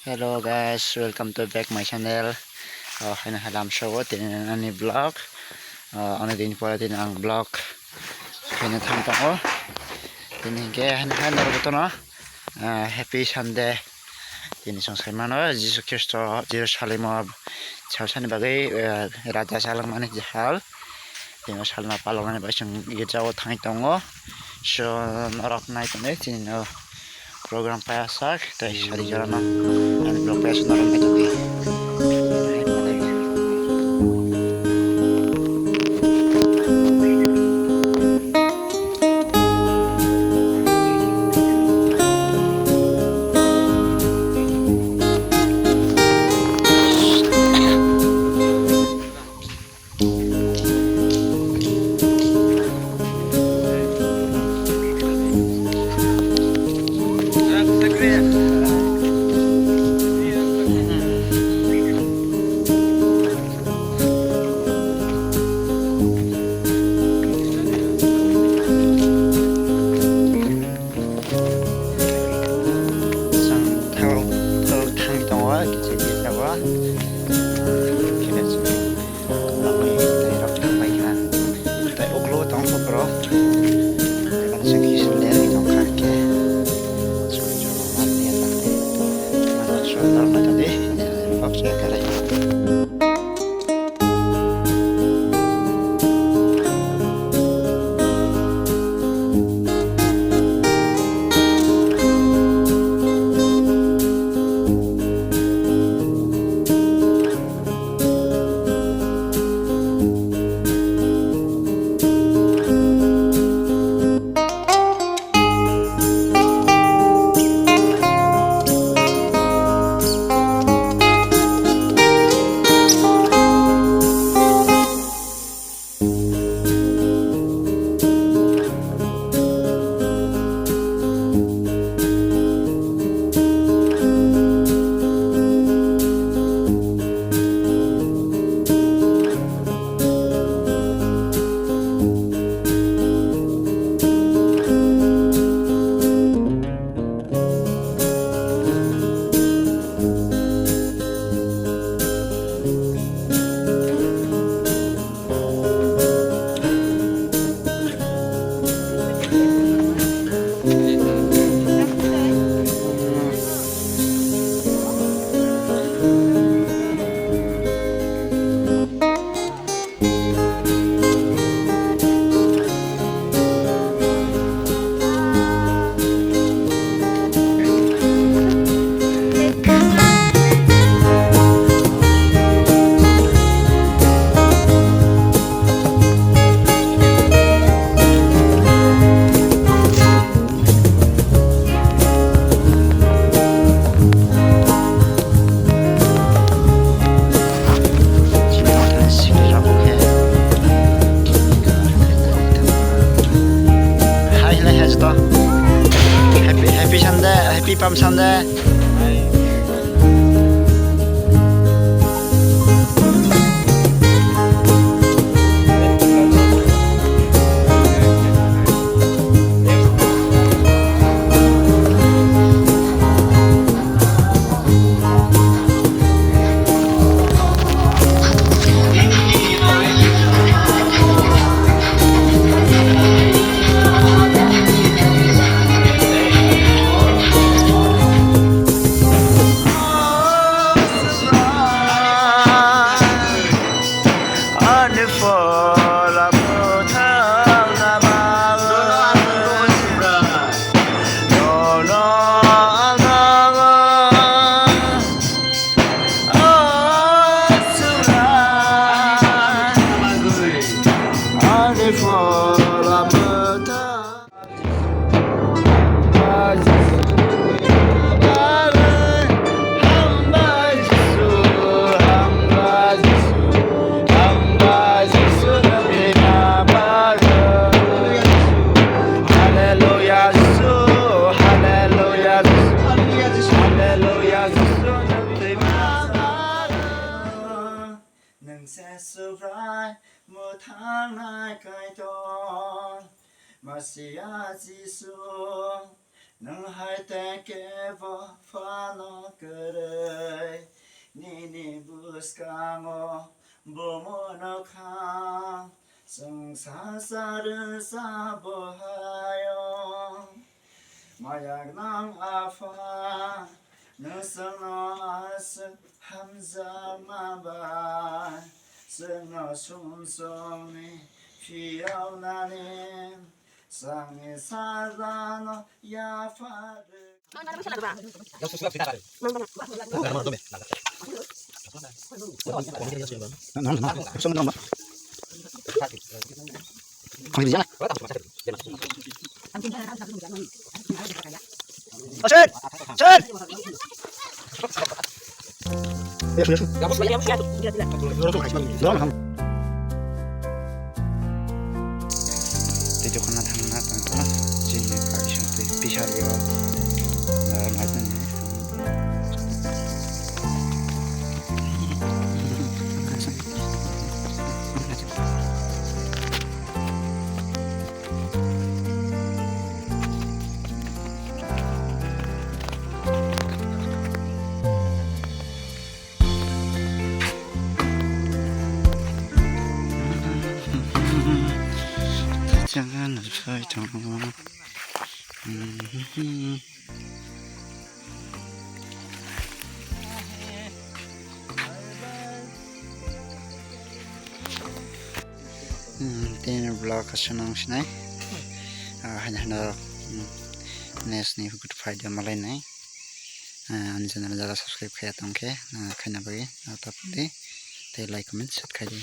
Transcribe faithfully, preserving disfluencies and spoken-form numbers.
Hello guys, welcome to back my channel. Oh, haino halam show tini ani vlog. Oh, ani din pore tini ang vlog khaina thang tongo. Tini hingke haino haino botono, ah, happy Sunday. Tini chwng sai mano Jisu Khristo Jerusalem o salsani bagwi, ah, raja salwngmani je hal. Tini salna paloknani bai chwng girja o thangwi tongo. So norok nai tongnai tini no. Program payasak tei sari jorano ani vlog payasak norok nai tongdi. Chwng thang, thang tongo, kichik tongo. Phiya chwng tei rok thang bai kha. Tei uklo tong kho borok. Tei mani chwng kisa lerwi tong kha khe. Chwng chwng ma phiya tang di. Ma chwng norok nai tong di. Kok se kare. Hai, hai, hai, joto. Happy, happy Sunday, happy Palm Sunday. Hallelujah, Jisu, hallelujah, Jisu, hallelujah, Jisu, nang twi ma ba. Nang se Subrai mwthangnai Kaitor, Masia Jisu, Nwng hai tei kebo phano kwrwi, nini bwskango bumo nokha. Chwng sasa rwsa bo hayo. Maya gwnang Apha, nwswngno aswk hamjakma bai, chwngno sumsokni phiyoknani chwngni sajlano yapharwi. Tei dukana thangna tongkha chini kaisa tei pisari o naitani. Jangan lupa dong. Hmm, tini vlog aswk nang sinai. Ah, haino haino, hmm, next ni good Friday malai nai. Ah, ani channel jara subscribe khaya tongkhe, ah, khaina bagwi, ah, tapdi. Tei like, comment, share khaidi.